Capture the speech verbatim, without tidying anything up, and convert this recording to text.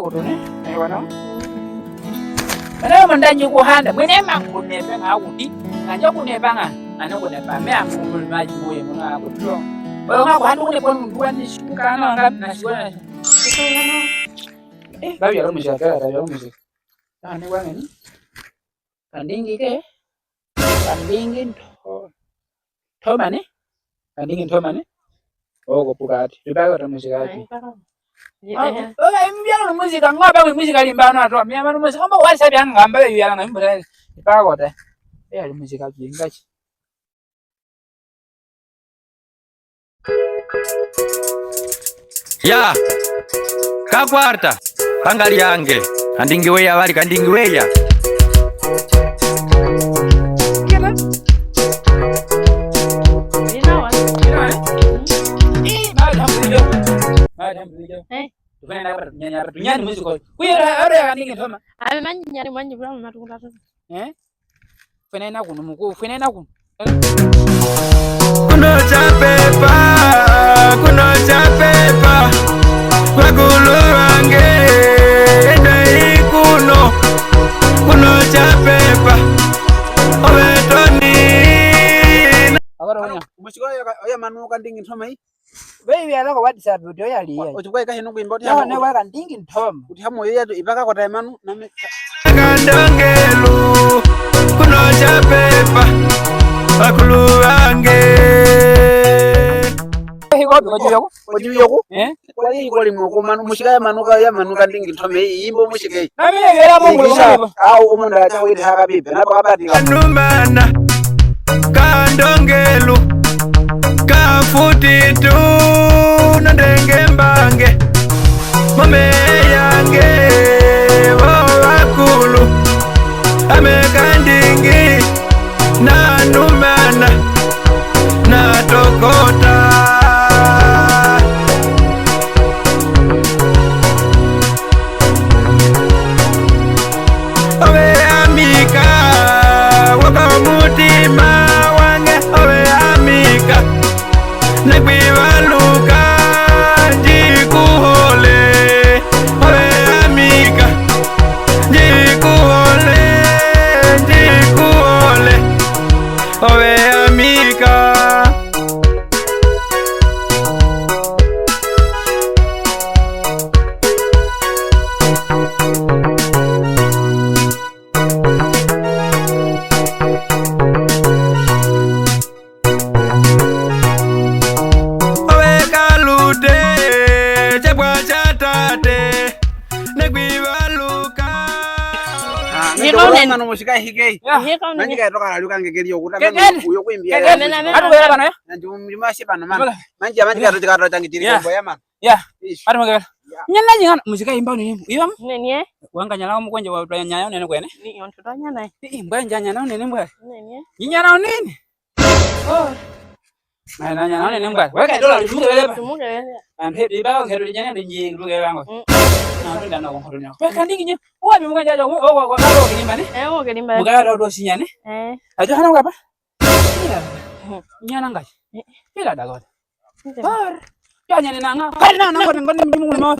Kutu ne, ne wano. Mana mo nda nyi kuhanda, mwene mangu ne pe nga kuti, nga nyi kune pa nga, nga ne kune pa, me amu kuli maji moye muna kutu. Wala nga kuhanda kune ponu ndwa ni shuka na nga, na shuka na. Eh, babi ya muzika, babi ya muzika. Ah, ne wano ni. Kandingi ke? Kandingi nto-, ntomane? Kandingi ntomane? Oko pukati. Ribako ta muzika ki? Ai, paka. Ah, eh, oke, mbiano muzika, ngaba muzika limbano ato. Mia manu muzika, ngamba wali sabi anga, ngamba yuyala nga muzika. Ribako ta. Eh, ali muzika ki, ngachi. Ya, ka kwarta, pangali yange, kandingi weya bali, kandingi weya. Eh. Kuyera, ara kandingi ntoma. Abe manyi nyani manyi bula matu kutatu. Eh? Fenena kunu, muku, fenena kunu. Kuno chapepa, kuno chapepa. Bakulu bange, ende kuno. Kuno chapepa. Obetoni. Akara onya. Musiko oya, oya manu kandingi ntoma i. Baby, aloko WhatsApp, uti oya liya. Uti kwa ika hinu kuimba, uti. Yawa, ne waka ndingi ntoma. Uti hamu oya tu, ibaka kota emanu, name. Kandongelu, kuno chapepa, bakulu bange. Eh, iko, iko, iko. Oji yoku? Eh? Kwa iko limo kumanu, musika ya manuka, ya manuka ndingi ntoma, imbo musike. Nami ne, ya mungu, ikisha, mungu. Au, umunda, cha, wili, haka, bibe, na, baka, bati, ka. Numana. Kandongelu, kafutitu, nandenge mbange, mome yange, bo bakulu, ame kandingi, nanumana, natokota. Obe amika, woka mutima wange, obe amika. Nekwibaluka, njikuhole, obe amika. Njikuhole, njikuhole, obe amika. Obe kalute, chepwa cha tate, nekwibaluka. Ah, ndio, ndio, ndio. Mano musika hike. Ya. Hike, ndio. Manjika toka la luka ngekeli yokuta. Kekeli. Uyo kuimbia. Kekeli. Amen, amen. Atu wera bana ya? Ndio, mlima shi bana mana. Manje, manje, kato, kato, tangi tiri kombo ya, man. Ya. Ish. Ati mangala. Ya. Nyana nyana, musika imba ni, iba? Nini, eh? Wanga nyana wa mukwenje wa twa nyana unene kwene. Ni, on twa nyana, eh? Ii, mbwa nyana unene mbwa. Nini, eh? Ni nyana unene. Oh. Na, na, nyana unene mbwa. Weka dola, tumuke wele ba. Tumuke wele. Ampe, iba, ngero nyana ni nyingi, tumuke wele ba. Mm. Na, ndo ndana kwa nkoro nyako. Weka ndingi nyi. Wa bi mukwenje ajo, o, o, o, o, kilimba ni? Eh, o, kilimba. Mukaya do, do sinyane. Eh. Ajo hana ngapa? Iya. Nyana ngai. Eh. Pila daga. Ndio. Har. Ya nyane nanga. Kari na nanga nanga ni mungul mo.